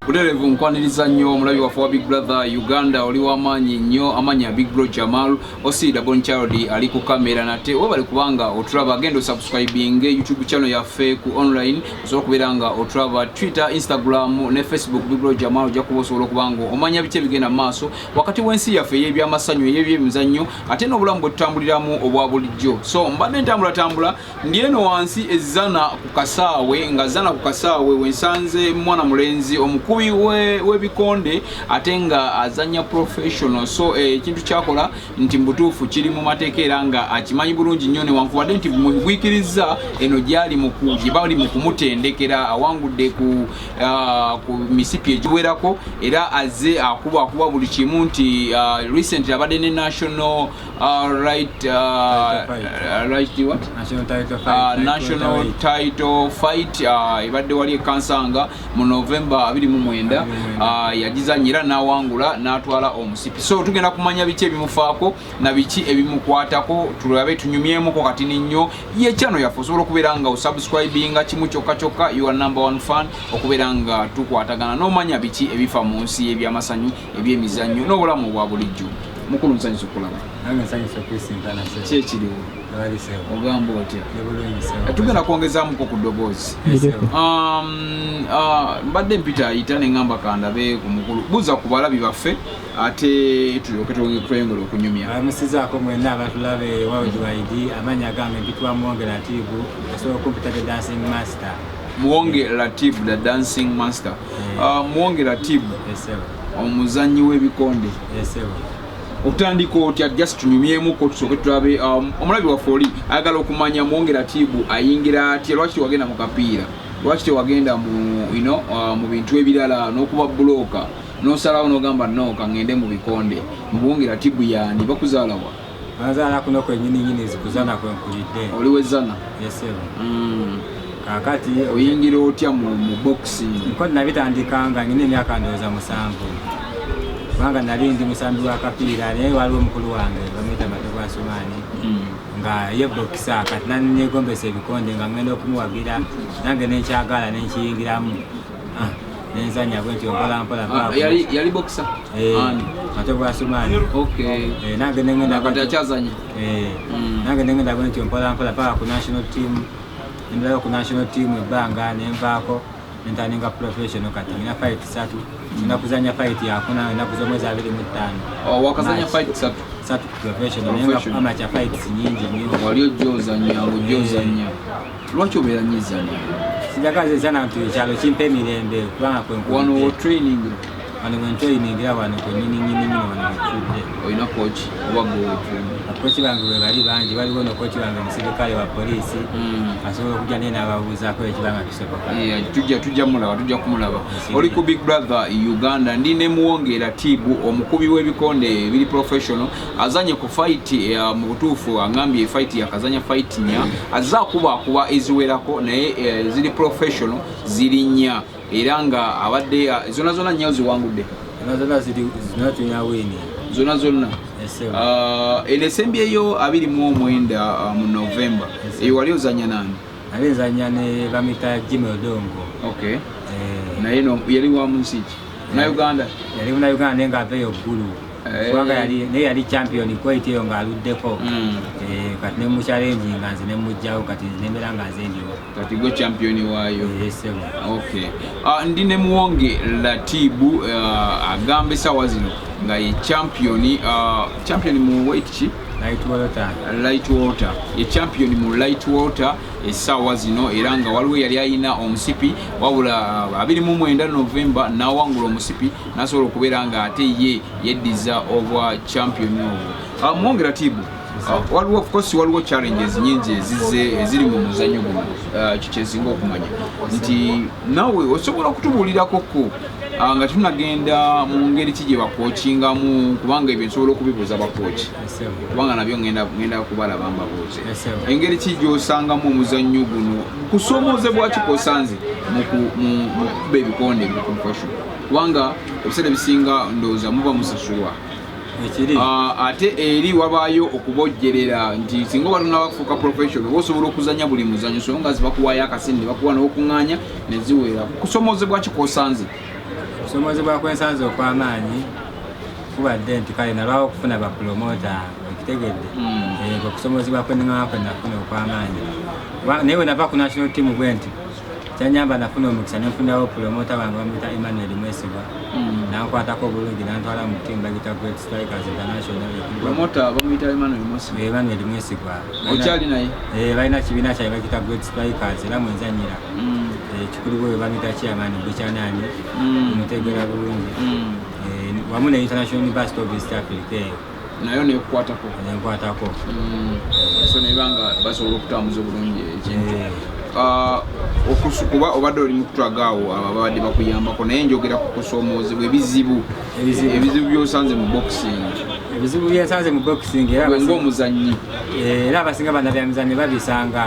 Butereevu nkwaniriza nnyo omulabi waffe wa Big Brother Uganda. Oli w'amaanyi nnyo, amaanyi ya Big Bro Jamal Osida Bon Child ali ku kamera. Nate webale kubanga otulaba. Genda osubscribing YouTube channel yaffe ku online, osobola okubeera nga otulaba Twitter, Instagram ne Facebook, Big Bro Jamal. Ojja kuba osobola okuba nga omanya biki ebigenda mu maaso wakati w'ensi yaffe ey'ebyamasanyu, ey'ebyemizannyo, ate n'obulamu bwe tutambuliramu obwa bulijjo. So mbadde ntambulatambula, ndi eno wansi ezzana ku kasaawe, nga zana ku kasaawe wensanze mwana mulenzi omukubi w'ebikonde ate nga azanya professional. So ekintu kyakola nti mubutuufu kiri mu mateeka era nga akimanyi bulungi nnyo, newankubadde nti mugwikiriza eno gyali gye bali mu kumutendekera. Awangudde ku misipi egiwerako era azze akuba akuba buli kimu nti recently abadde ne national right right what? National title fight. National title fight ebadde wali ekansanga mu November 29. Yagizanya era n'awangula n'atwala omusipi. So tugenda kumanya biki ebimufaako na biki ebimukwatako, tulabe tunyumyemuko katini nnyo. Ye channel yaffe osobola okubeera nga osubscribinga kimu kyokka kyokka, your number one fan, okubeera nga tukwatagana n'omanya biki ebifa mu nsi y'ebyamasanyu, ebyemizannyo n'obulamu obwa bulijjo. Mukulu, nsanyusa okulaba. Nange nsanyusa okwisinkana. Ki ekiriwo? Wali sebo. Ogamba otya? Ndi bulungi sebo. Tugenda kwongezaamuko ku ddoboozi. Sebo. Mbadde mpita ayita neŋŋamba kandabe ku mukulu, buuza ku balabi baffe ate tulyoke tweyongere okunyumya. Abamusizaako mwenna abatulabe worldwide, amannya gange mpitibwa Muwonge Latibu, osobola okumpita the Dancing Master. Muwonge Latib, the Dancing Master. Muwonge Latib, Esebo. omuzannyi w'ebikonde. Esebo. Otandika otya? Just tunyumyemuko tusooke tulabe omulabi waffe oli ayagala okumanya Muwonge Latibu ayingira atya. Lwaki tewagenda mu kapiira? Lwaki tewagenda mu mu bintu ebirala n'okuba bulooka n'osalawo n'ogamba, "No, kaŋŋende mu bikonde"? Muwonge Latibu yaani? Bakuzaalawa? Banzaala kuno kwennyini nyini, zikuzana kwe nkulidde. Oli wezana? Esebo. Kaakati Oyingira otya mu boxing? Nko nabitandika nga nyina emyaka ndowooza 7, kubanga nali ndi musambi wa kapiira, naye waliwo omukulu wange bamuyita Matogwa Asumaani nga ye boxer. Kati nanegombesa ebikonde nga ngenda okumuwagira, nange nenkyagala nenkiyingiramu. Ah, nenzanya bwentyo mpola mpola. Ah, yali boxer? Ani? Matogwa Asumaani. Eh, nange nengenda Kati akyazanya? Eh, nange nengenda bwentyo mpola mpola paka ku national team. Nemberayo ku national team ebbanga, nenvaako nentandika professional. Kati ngina fight satu, ngenda kuzanya fight yakuna ennaku z'omwezi 25. Oh, wakazanya March. Fight satu? Satu professional, naye nga Professional. Amateur fights nyingi nnyo. Wali ojja ozanya, ojja ozanya. Lwaki obeera nyizanya? Sijakaza ezana nti ekyalo kimpa emirembe, kubanga kwe Wano nkulidde. Training? Wano wentrainingira, wano kwenyini nyini nyini, wano wetudde. Olina coach oba gwe wetraining? Bakochi bange bwe bali bangi. Waliwo no coach wange musirikale wa poliisi, asobola okujja naye n'ababuuzaako ekibanga kisoboka. Yeah, tujja mulaba, tujja kumulaba. Oli ku Big Brother Uganda, ndi ne Muwonge Latibu, omukubi w'ebikonde ebiri professional, azanye ku fight mu butuufu angambye fight yakazanya fight nnya, azze akuba akuba eziwerako, naye ziri professional ziri nnya, era nga abadde zonna zonna nnya ziwangudde. Zonna zonna ziri, zonna tulina win. Zonna zonna? Esebo. Eno esembyeyo 29 mu November, eyo wali ozanya nani? Nali nzanya ne bamita Jimmy Odongo. Eh, Naye no yali wa mu nsi ki? Na Uganda? Yali muna Uganda naye ng'ava eyo Ggulu. Eh. Kubanga yali naye yali champion kwait eyo ng'aluddeko. Eh, kati ne muchallenge nga nze ne mugjawo, kati nze nembeera nga nze ndiwo. Kati gwe champion waayo? Esebo. Okay. Ndi ne Muwonge Latibu, agamba essaawa zino nga ye champion, champion mu weight ki? Light welter. Light welter. Ye champion mu light welter essaawa zino, era nga waliwo yali ayina omusipi, wabula 29 November n'awangula omusipi n'asobola okubeera nga ate ye yeddiza obwa champion obwo. Muwonge Latibu, waliwo, of course, waliwo challenges nyingi ezize eziri mu muzannyo guno. Ekyo kyensinga okumanya nti naawe osobola okutubuulirako ko nga tunagenda mu ngeri ki gye bakokingamu, kubanga ebyo nsobola okubibuuza bakoki, Esebo. kubanga nabyo ngenda kubalaba mbabuuze. Esebo. Engeri ki gy'osangamu omuzannyo guno? Kusoomoozebwa ki kwosanze mu kukuba ebikonde mu profession? Kubanga ebiseera ebisinga ndowooza muba musasulwa. Ekiri. Ah, ate eri wabaayo okubojjerera nti singa oba tonabafuuka professional, oba osobola okuzanya buli muzanyo, so nga zibakuwayo akasente ne bakuwa n'okuŋŋaanya ne ziwera. Kusomoozebwa ki kwosanze? Okusomozebwa kwensanze okw'amaanyi kubadde nti kale nalwawo okufuna bapulomota, okitegedde? Okusomozebwa kweneŋŋamba kwe nafuna okw'amaanyi, naye bwe nava ku national team bwe nti kyanyamba, nafuna omukisa nenfunawo pulomota wange bamuyita Emmanuel Mwesigwa. Nankwatako obulungi, nantwala mu team bagita Great Strikers International. Promota bamuyita Emmanuel Mwesigwa? Emmanuel Mwesigwa. Okyali naye? Balina kibiina kyabwe bagita Great Strikers, era mwenzanyira. Kikulu bwe bamuyita chairman Buchanani, mutegeera bulungi. Wamu ne International University of East Africa eyo. Nayo nekukwatako? Nenkwatako. So nebanga basobola okutambuza obulungi ekintu. Kuba obadde oli mukutulaga awo abo ababadde bakuyambako, naye njogera ku kusoomoozebwa, ebizibu. Ebizibu. Ebizibu byosanze mu boxing. Ebizibu byensanze mu boxing era gwe ng'omuzannyi. Era abasinga bannabyamizannyo babisanga,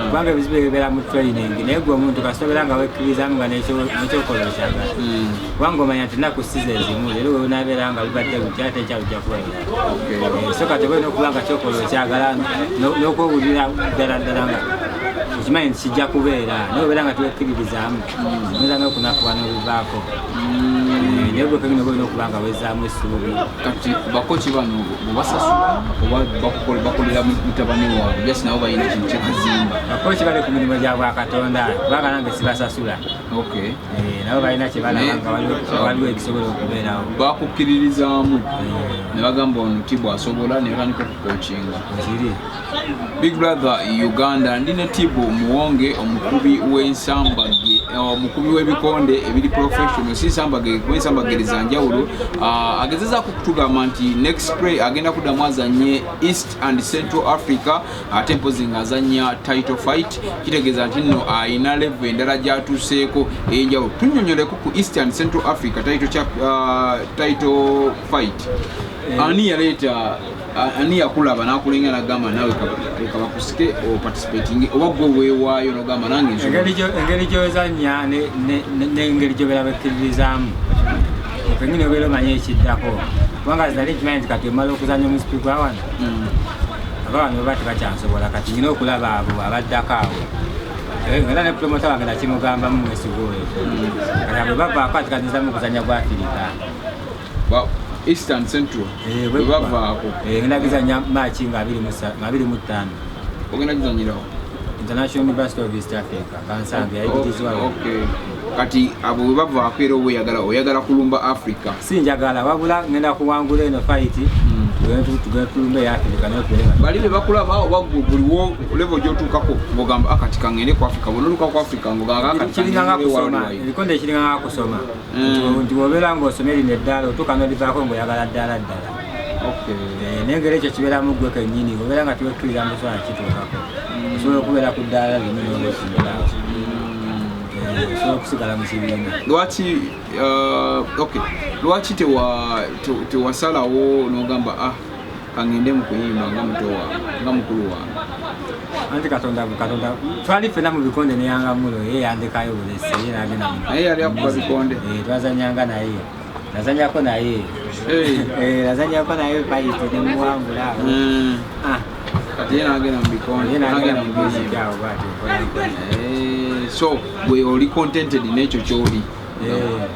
kubanga ebizibu ebibeera mu training, naye gwe omuntu kasita obeera nga wekkirizamu nga n'ekyokola okyagala, kubanga omanya nti ennaku si ze zimu, leero we bunaabeera nga lubadde lutya, ate enkya lujja kuba lulala. So kati oba olina okuba nga kyokola okyagala n'okwewulira ddala ddala nga okimanyi nti kijja kubeera, naye obeera nga tewekkiririzaamu, oyinza n'okunafuwa n'obivaako. Naye gwe kenyini oba olina okuba nga wezzaamu essuubi. Kati bakoki bano bwebasasula oba bakolera mutabani waabwe, just nabo balina kintu kyebazimba? Bakoki bali ku mirimu gya bwakatonda, kubanga nange sibasasula. Nabo balina kyebalaba nga waliwo ekisobola okubeerawo. Bakukkiririzaamu ne bagamba ono Tibu asobola, ne batandika okukokinga. Kiri. Big Brother Uganda, ndi ne Tibu Muwonge, omukubi w'ensambage, omukubi w'ebikonde ebiri professional, si nsambage kuba ensambagere za njawulo. Agezezaako okutugamba nti next play agenda kuddamu azanye East and Central Africa, ate mpozi ng'azanya title fight, kitegeeza nti nno ayina level endala gy'atuuseeko ey'enjawulo. Tunnyonnyoleko ku East and Central Africa title, title fight. Ani yaleeta, ani yakulaba n'akulenga n'agamba naawe leka bakusike oparticipating, oba gwe weewaayo n'ogamba nange nsobola? Engeri gy'ozannya n'engeri gy'obeera wekkiririzaamu kenyini, obeera omanye ekiddako, kubanga nali nkimanyi nti kati omala okuzannya omusipi gwa wano, aba wano baba tebakyansobola, kati nyina okulaba abo abaddako awo. Era ne promota wange nakimugambamu, Mwesiga oyo, kati abo bavaako, ati kati nzamu okuzannya gwa Afirika. Eastern Central bwe bavaako? Ngenda gizannya March nga 25. Ogenda gizanyirawo? International University of East Africa, Kansange, yayigirizwa. Okay. Kati abo bwe bavaako, era oba oyagala kulumba Africa? Si njagala, wabula ngenda kuwangula eno fight, tugende tulumbe eya Africa, naye tubeere nga Bali be bakulaba, oba gwe buliwo level gy'otuukako ng'ogamba akati kangende ku Africa, bw'onotuuka ku Africa ng'ogamba akati Kiringanga kangende kusoma. worldwide? Ebikonde kiringanga kusoma. Nti bw'obeera ng'osoma erino eddaala, otuuka n'olivaako ng'oyagala ddaala ddala. Naye ngeri ekyo kibeeramu gwe kennyini, obeera nga tiwekkiriza musobola kituukako, osobola okubeera ku ddaala limu n'olwekimulaawo, osobola okusigala mu kibiina. Lwaki, okay, lwaki tewasalawo n'ogamba, ah, kangende mu kuyimba nga muto wange, nga mukulu wange? Anti Katonda twali ffenna mu bikonde neyangamulo, ye yandekayo bulesi, ye nagenda Naye yali akuba bikonde? Twazanyanga naye, nazanyako naye. Nazanyako naye fight nemuwangula awo. Ah, Kati ye nagenda mu bikonde? Ye nagenda mu mu music awo bw'atyo, mpola mpola. So gwe oli contented n'ekyo kyoli?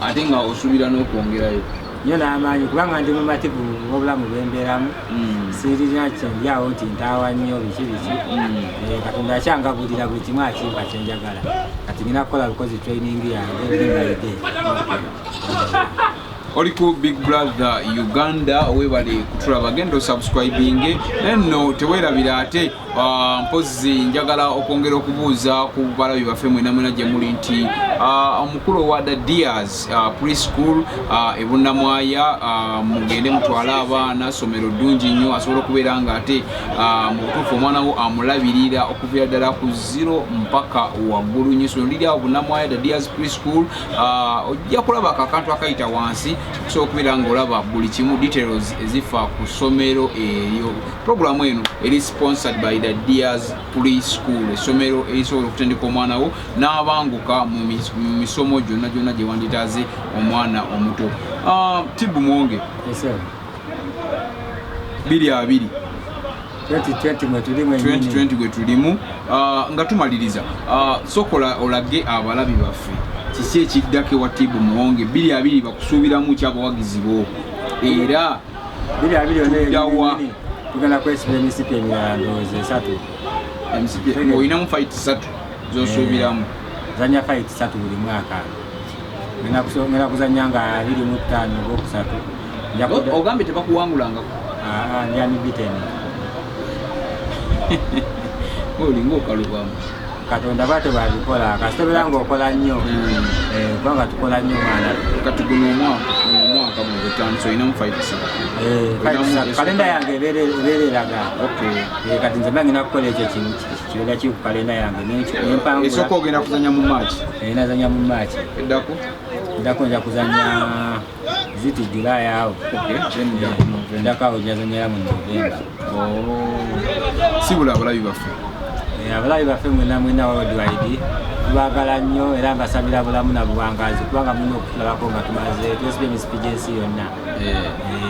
Ate nga osuubira n'okwongerayo? Nnyo n'amaanyi, kubanga ndi mumativu obulamu bwembeeramu. Sirina kyendyawo nti ntaawa nnyo biki biki. Katonda akyangabulira buli kimu, akimpa kyenjagala. Kati ngina kukola bukozi training yange day by day. Oli ku Big Brother Uganda, webale kutulaba, genda osubscribinge, naye nno teweerabira ate. Mpozi njagala okwongera okubuuza ku balabi baffe mwena mwena gye muli nti omukulu owa The Dears Preschool e Bunnamwaya, mugende mutwale abaana, somero ddungi nnyo, asobola okubeera nga ate mu butuufu omwana wo amulabirira okuviira ddala ku zero mpaka waggulu nnyo. Essomero liri awo Bunnamwaya, The Dears Preschool. Ojja kulaba akakantu akayita wansi okusobola okubeera ng'olaba buli kimu, details ezifa ku ssomero eryo. Programu eno eri sponsored by The Dears Preschool, essomero erisobola okutendeka omwana wo n'abanguka mu misomo gyonna gyonna gye wanditaaze omwana omuto. Tibu Mwonge, Yes, sir. 2020. 2020 mwe tuli mwennyini. 2020 gwe tulimu. Nga tumaliriza, sokola olage abalabi baffe Kiki ekiddako ewa Tibu Muwonge? 2020 bakusuubiramu ki abawagizi bo? Era 2020 tuddawa? Tugenda kwesiba emisipi emirala ndowooza 3. Emisipi olinamu fight 3 zosuubiramu? Zanya fight 3 buli mwaka. Ngenda kuzanya nga 25 ogwokusatu. Ogambye tebakuwangulangako? Ndi unbeaten. Olinga okalubamu. Katonda bw'atyo bw'abikola, kasita obeera ng'okola nnyo. Kubanga tukola nnyo mwana. Kati guno omwaka guno gwetandise olinamu fight 3? Fight 3. Kalenda yange ebeera eraga. Kati nze mba ngenda kukola ekyo kibeera kiri ku kalenda yange, nempangula. Esooka ogenda kuzannya mu March? Nazannya mu March. Eddako? Eddako nja kuzannya ziti July awo. Then eddako November. Eddako awo njazannyira mu November. Sibula abalabi baffe. Abalabi baffe mwenna mwenna worldwide tubaagala nnyo era mbasabira bulamu na buwangaazi kubanga mulina okutulabako nga tumaze twesibye emisipi gy'ensi yonna.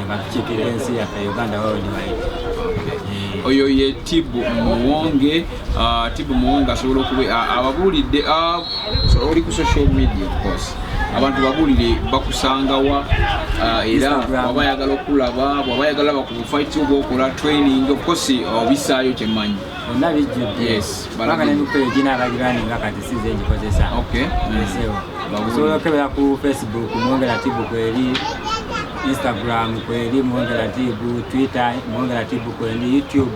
Nga tukiikirira ensi yaffe Uganda worldwide. Oyo ye Tibu Muwonge. Tibu Muwonge asobola okuba ababuulidde, so oli ku social media of course. Abantu babuulire bakusangawa, era bw'aba ayagala okulaba, bw'aba ayagala laba ku fight obwokola training, of course obisaayo kyemmanyi. Byonna bijjudde. Yes, Kubanga balabye. n'emikutu egina abagirani nga kati si ze ngikozesa. Esewo. Babuulire. Osobola okukebera ku Facebook Muwonge Latibu kweri, Instagram kweri Muwonge Latibu, Twitter Muwonge Latibu kweri, YouTube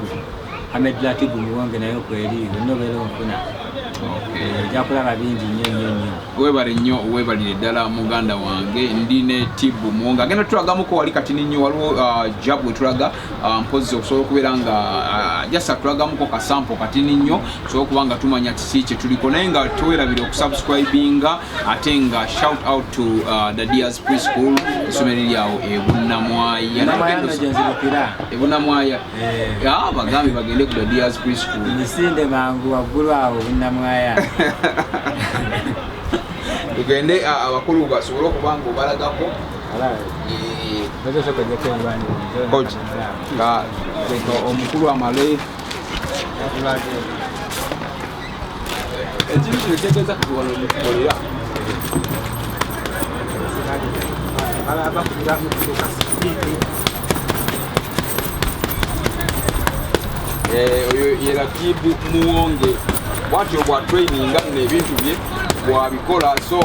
Ahmed Latibu Muwonge nayo kweri, byonna obeera onfuna. Ojja kulaba bingi nnyo nnyo nnyo. Weebale nnyo, weebalire ddala muganda wange. Ndi ne Tibu Muwonge agenda tulagamuko wali katini nnyo, waliwo jab wetulaga, mpozzi okusobola okubeera nga just atulagamuko kasampo katini nnyo tusobole okuba nga tumanya kiki kye tuliko, naye nga teweerabire okusubscribinga, ate nga shout out to Dadia's Preschool, essomero liri awo e Bunnamwaya. Bunnamwaya nno gye nzirukira. E Bunnamwaya. Bagambe bagende ku Dadia's Preschool. Misinde mangu waggulu awo Bunnamwaya. Tugende, abakulu basobole okuba nga obalagako. Coach, omukulu amale. Ekintu kino kitegeeza kuwano mukukolera. Oyo ye Latibu Muwonge, bw'atyo bwa traininga nno ebintu bye bw'abikola. So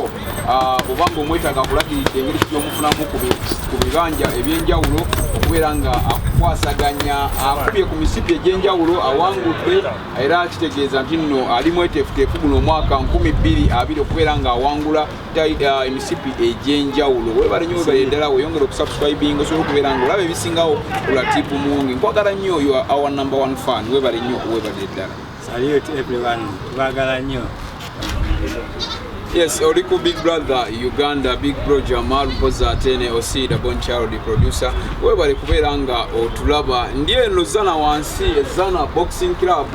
bw'obanga omwetaaga akulagiridde engeri ky'omufunamu ku bibanja ebyenjawulo, okubeera nga akukwasaganya, akubye ku misipi egy'enjawulo, awangudde, era kitegeeza nti nno ali mweteefuteefu guno omwaka 2020 okubeera nga awangula emisipi egy'enjawulo. Weebale nnyo, weebale ddala, weeyongere okusubscribing osobola okubeera nga olaba ebisingawo ku Latibu Muwonge. Nkwagala nnyo, you are our number one fan. Weebale nnyo, weebale ddala. Salute everyone, tubaagala nnyo. Yes, oli ku Big Brother Uganda, Big Bro Jamal Mpoza Atene Osida Bon Child producer. Weebale kubeera nga otulaba. Ndi eno Zana wansi, Zana Boxing Club,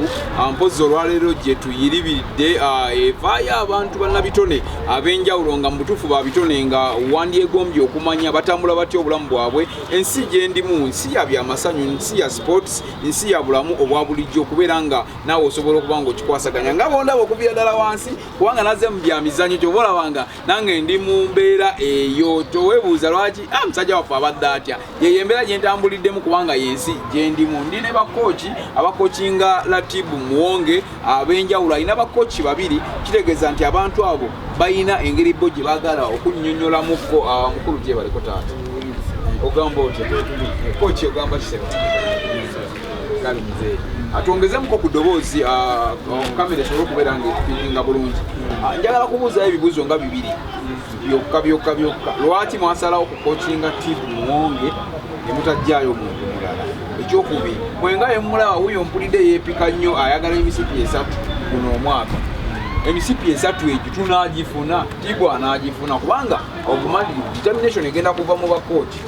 mpozi olwaleero gye tuyiribiridde, evaayo abantu bannabitone ab'enjawulo nga mu butuufu ba bitone nga wandyegombye okumanya batambula batya obulamu bwabwe. Ensi gye ndimu nsi ya byamasanyu, nsi ya sports, nsi ya bulamu obwa bulijjo, okubeera nga naawe osobola okuba nga okikwasaganya nga bondaba okuviira ddala wansi, kubanga nazze mu bya mizannyo. Ky'oba olaba nga nange ndi mu mbeera eyo, toweebuuza lwaki, musajja waffe abadde atya. Yeyo embeera gye ntambuliddemu kubanga y'ensi gye ndimu. Ndi ne bakooki abakokinga Latibu Muwonge ab'enjawulo, alina bakooki babiri, kitegeeza nti abantu abo balina engeri bo gye baagala okunnyonnyolamuko. Mukulu gye baliko taata, ogamba otya kooki? Ogamba kisebo kale muzeeyi atwongezemuko ku ddoboozi, kamera esobole okubeera nga etupiikinga bulungi. Njagala kubuuzayo ebibuuzo nga bibiri byokka byokka byokka. Lwaki mwasalawo kukokinga Tibu Muwonge ne mutajjaayo muntu mulala? Ekyokubiri, mwenga yemulaba wuyo mpulidde yeepika nnyo, ayagala emisipi 3 guno omwaka. Emisipi 3 egyo tunaagifuna? Tibu anaagifuna? Kubanga obumalirivu determination egenda kuva mu bakooki.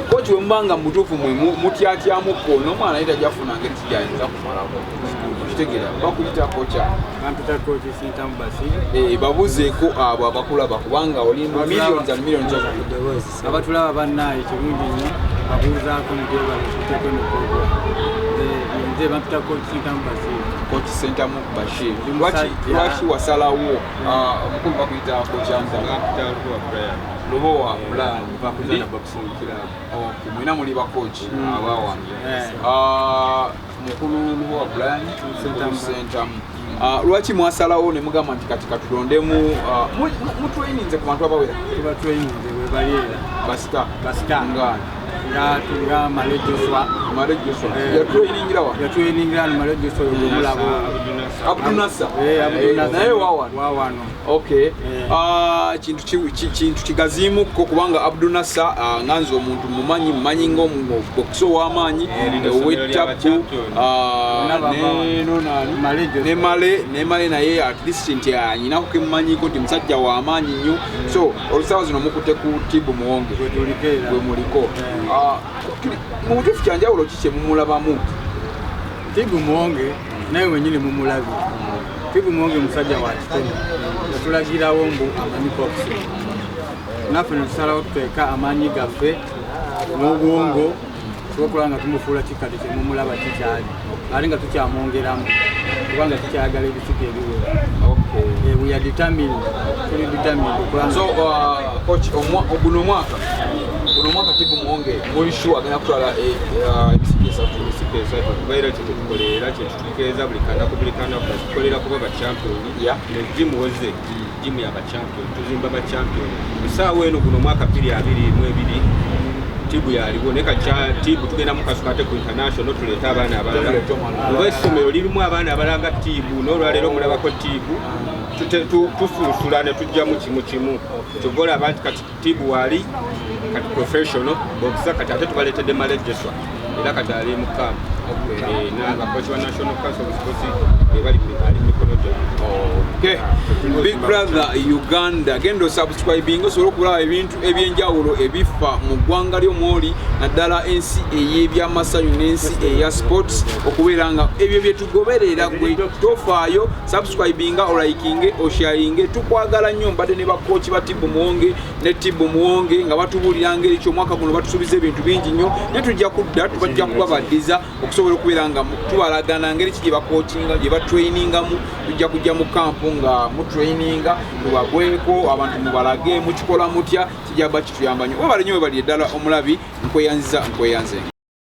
Kooki bwe mubanga mutuufu mwe mutyatyamuko n'omwana ye tajja kufuna ngeri kijayinza kumalako. Okitegeera? Bakuyita kocha? Bampita Coach Sintamu Basiri. Babuzeeko abo abakulaba kubanga oli mu millions and millions of people. Abatulaba bannaye kirungi nnyo, babuuzaako mugyebale tuteeko eno program. Nze bampita Coach Sintamu Basiri. Coach Sentamu Bashir. Ndi Lwaki musajja. lwaki wasalawo, omukulu bakuyita Coach Hamza? Lubowa Brian. Okay, mwena muli ba coach abawano. Mukulu Lubowa Brian, Sentamu. Sentamu. Lwaki mwasalawo ne mugamba nti kati katulondemu, mutraininze ku bantu abawera? Tuba traininze webali era. Basita? Basita. Nga? Nga tunga Male Joshua. Male Joshua. Eh. Yatrainingira wa? Yatrainingira ni Male Joshua yomulabo. Abdunasa. Eh, Abdunasa. Naye wawano? Wawano. Okay. Eh. Kintu kigaziimukko kubanga Abdunasa, nga nze omuntu mumanyi ng'omubokisi ow'amaanyi Lino essomero lya ow'ettabu ba-champion. Bonna bava neno nani? Male Joshua. Ne Male naye at least nti anyinako kemumanyiko nti musajja w'amaanyi nnyo. So olusawa zino mukutte ku Tibu Muwonge. Gwe tuliko era. Gwe muliko. Eh. Mu butuufu kyanjawulo ki kyemumulabamu? Tibu Muwonge naye wenyini mumulabye. Tibu Muwonge musajja wa kitone, yatulagirawo mbu amanyi boxing, naffe netusalawo tuteeka amaanyi gaffe n'obwongo tusobola nga tumufuula kikati kyemumulaba kikyali, ate nga tukyamwongeramu kubanga tukyayagala ebisiko ebiwera. Okay. Eh, we are determined, tuli determined okulaba. So coach, guno omwaka Tibu Muwonge muli sure agenda kutwala ebisiki esatu? Ebisiko esatu, kuba era kyetukola era kyetutekeeza buli kanaku, buli kanaku tukolera kuba bachampioni. Ne gym woze gym yabachampioni, tuzimba bachampioni. Essaawa eno guno omwaka 2022 Tibu yaliwo, naye kati Tibu tugenda mukasuka ate ku international tuleete abaana abalala, Tuleete omwana. kuba essomero lirimu abaana abalanga Tibu n'olwaleero mulabako Tibu. Tusunsula ne tujjamu kimu kimu, kyova olaba nti kati Tibu waali kati professional boxer. Kati ate tubaleetedde Male Joshua era kati ali mu camp n'abakoci wa National Council of Sports bali ali mu mikono gyabwe. Okay. Big Brother Uganda, genda osubscribing osobole okulaba ebintu ebyenjawulo ebifa mu ggwanga lyo mwoli, naddala ensi ey'ebyamasanyu n'ensi eya sports, okubeera nga ebyo bye tugoberera. Gwe tofaayo, subscribinga, olikinge, osharinge. Tukwagala nnyo. Mbadde ne bakochi ba Tibu Muwonge ne Tibu Muwonge nga batubuulira ngeri ki omwaka guno batusuubiza ebintu bingi nnyo, naye tujja kudda, tubajja kubabaddiza okusobola okubeera nga tubalagana ngeri ki gye bakocinga, gye batrainingamu. Tujja kujja mu camp nga mutraininga, tubagweko abantu, mubalage mukikola mutya. Kijja ba kituyamba nnyo. Webale nnyo, webali eddala omulabi. Nkweyanziza, nkweyanze.